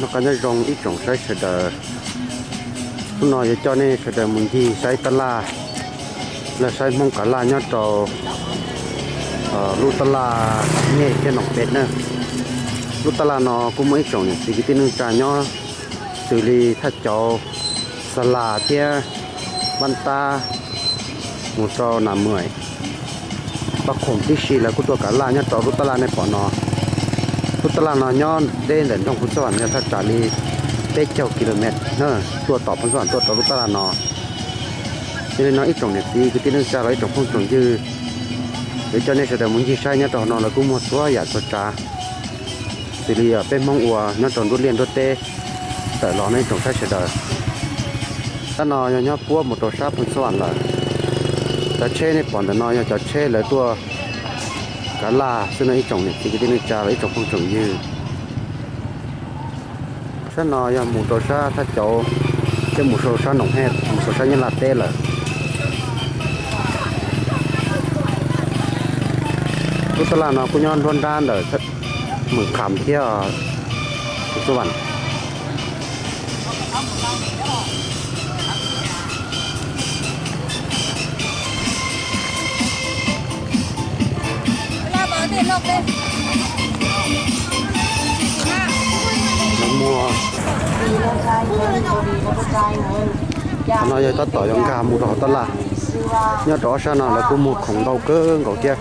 Noj qab nyob zoo ib tsoom saib sawv daws. Hnub no yuav coj nej sawv daws mus ncig saib tab laj, los saib Hmoob kav laj nyob rau lub tab laj Nyej thiab Noom Pem na. Lub tab laj no kuj muaj ib tsoom niam txiv kwv tij neej tsa nyob, xws li Thaj Cauv, Xa Las thiab Npab Tab, mus rau Nas Muam, Paj Khoom tib si lawv kuj tuaj kav laj nyob rau lub tab laj nej pom no. Lub tab laj no nyob deb ntawm nroog Phoos Xab Vam yog thaj tsam li peb caug ki lo mev na, tuaj tom Phoos Xab Vam tuaj rau lub tab laj no. Yog li no ib tsoom niam txiv kwv tij neej tsa los ib tsoom phooj tsoom ywg, yuav coj nej sawv daws mus ncig saib nyob rau hauv no lawv kuj muag txhua yam txhua tsav, xws li peb Hmoob ua nyob rau nruab liaj nruab teb tawm los no ib tsoom saib sawv daws. Tab no yog nyob puab mus rau sab Phoos Xab Vam lawm. Cov tsheb nej pom ntawm no yog cov tsheb lawv tuaj kav laj xwb no ib tsoom niam txiv kwv tij neej tsa los ib tsoom phooj tsoom ywg. Sab no yog mus rau sab Thaj Cauv thiab mus rau sab Noom Hej, mus rau sab Nyab Laj teb lawm. Lub tab laj no kuj nyob nruab nrab ntawm Mws Kham thiab Phoos Xab Vam. Muag, qhov no yog tab tom yuav nkag mus rau hauv tab laj. Nyob rau ob sab no lawv kuj muag khoom ntau kawg nkaus thiab,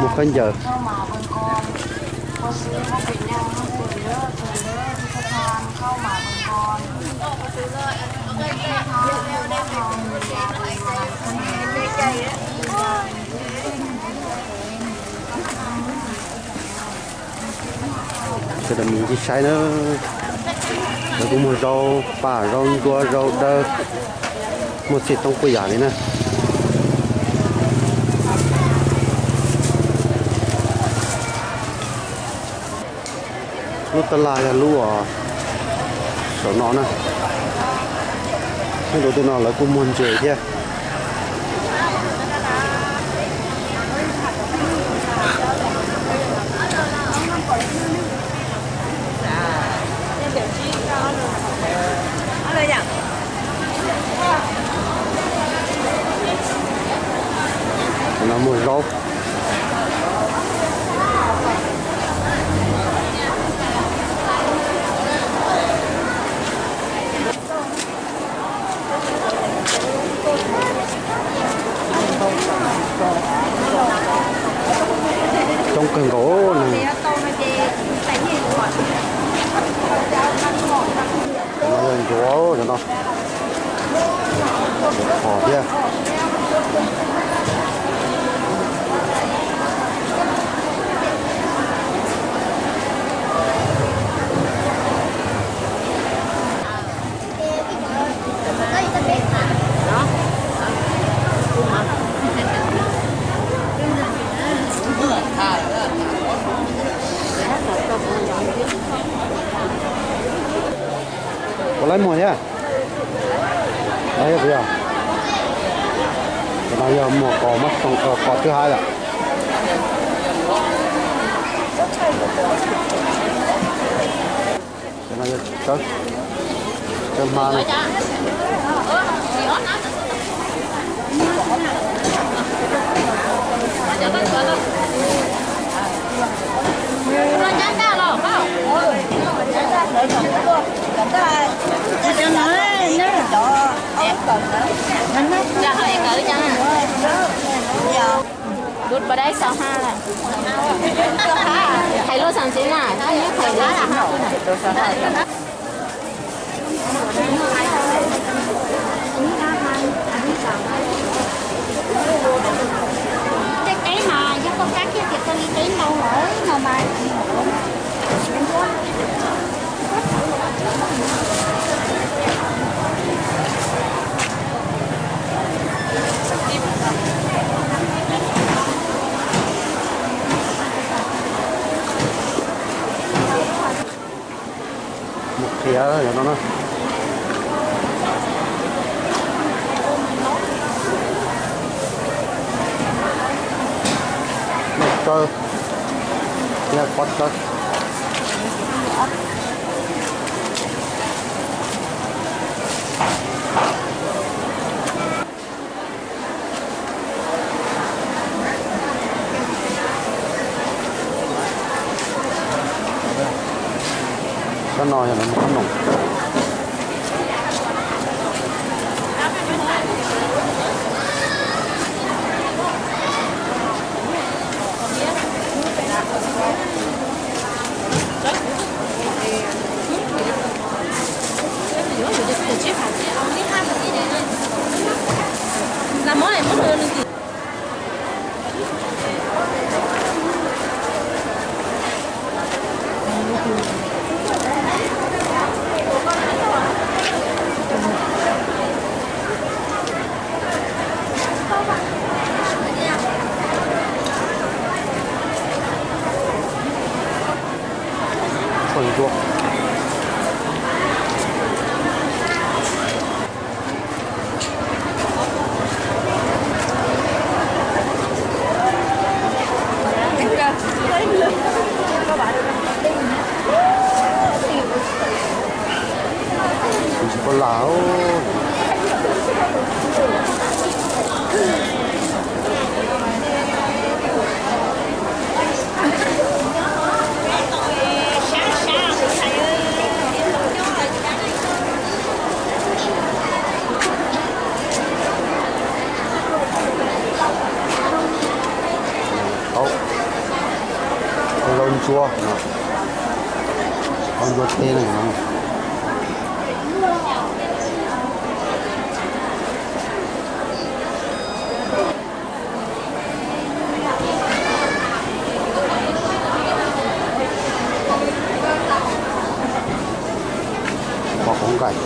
muag khaub ncaws. Sawv daws mus ncig saib na, lawv kuj muag zaub paj, zaub ntsuab, zaub dawb, muaj txhij toob puas yam li na. Lub tab laj yog lub saum no na. Nyob rau tej no lawv kuj muag ntses thiab. Muag zaub. Coob kawg nkaus neeg. Cov no yog ncuav, cov no ncuav phom thiab. Ua lawv muag thiab. Yog, yog muag qos, qos twb hab lawm. Tsawb hmab na. Hais lus xav ntxiv na, ib qho lus xav hais. Tej teb mas yog koj kab kiag tias koj li teb ntau lawm no mas. Mus qhia no na. Noj tsawb, noj pob tsawb. Sab no yog lawv muag qhob noom. Tshuaj ntsuab. Tsis paub lam. Hauv, lau ntsuab, lau ntsuab teb no. Pom hauv nqaim.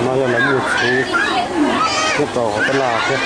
No yog lawv muag txhuv nyob rau hauv tab laj thiab.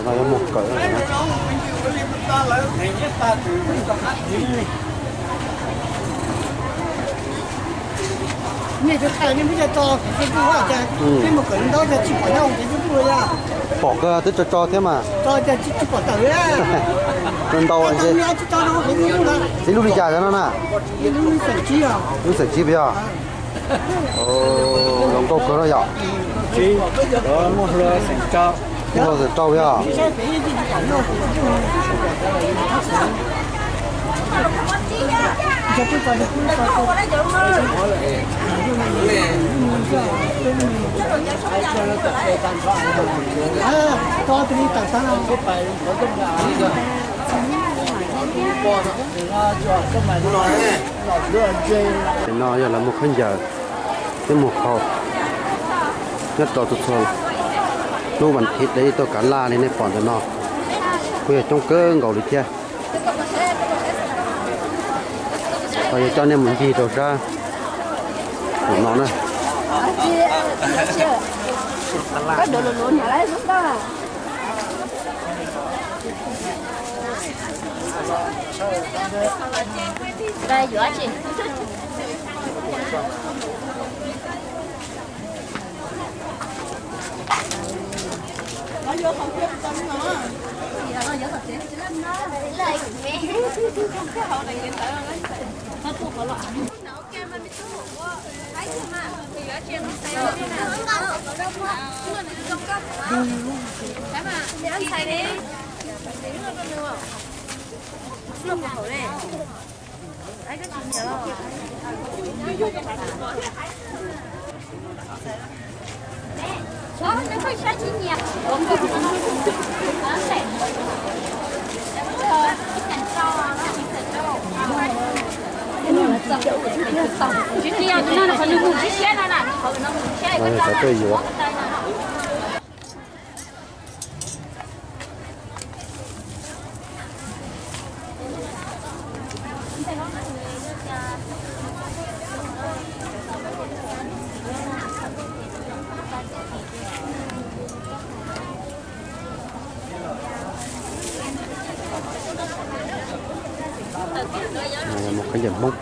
No yuav mus kawm. Pom kawg twb tso tso thiab mas. Ntau ntau. Txiv lub li cas cov no na? Lub xeem tsib puas yog? Zoo nkauj kawg no yom. Muaj hlua xeem rau yog. Tam no yog lawv muag khaub ncaws thiab muag khau nyob rau txhua txhua hnub vas thiv de tuaj kav laj li nej pom ntawm no. Kuj yog coob kawg nkaus li thiab. Ho yuav coj nej mus ncig rau sab no na. Cov tuaj yuav. Mus khov yam Hmoob.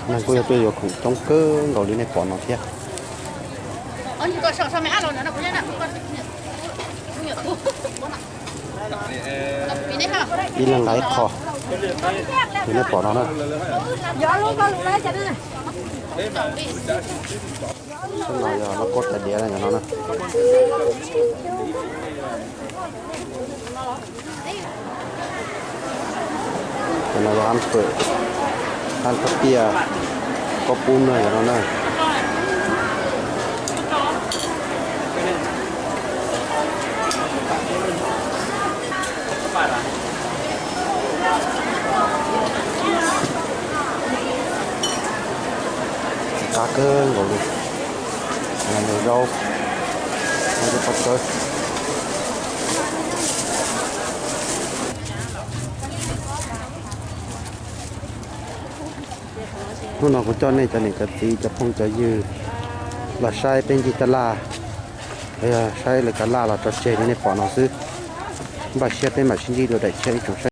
Neeg kuj yog tuaj yuav khoom coob kawg nkaus li nej pom no thiab. Ib leeg laib qho li nej pom no na. Sab no yog lauj kaub tais diav no na. Cov no yog hab pawm, hab khaub tiaj, pob pub no yog no na. Qab kawg nkaus li. Zaub, pob kawg. Hnub no kuv coj nej cov niam cov txiv cov phooj cov ywg los saib peb ncig taj laj, los yog saib lawv kav laj los tso tseg li nej pom no xwb. Npaj siab peb mam sib ntsib dua daim tshiab ib tsoom saib.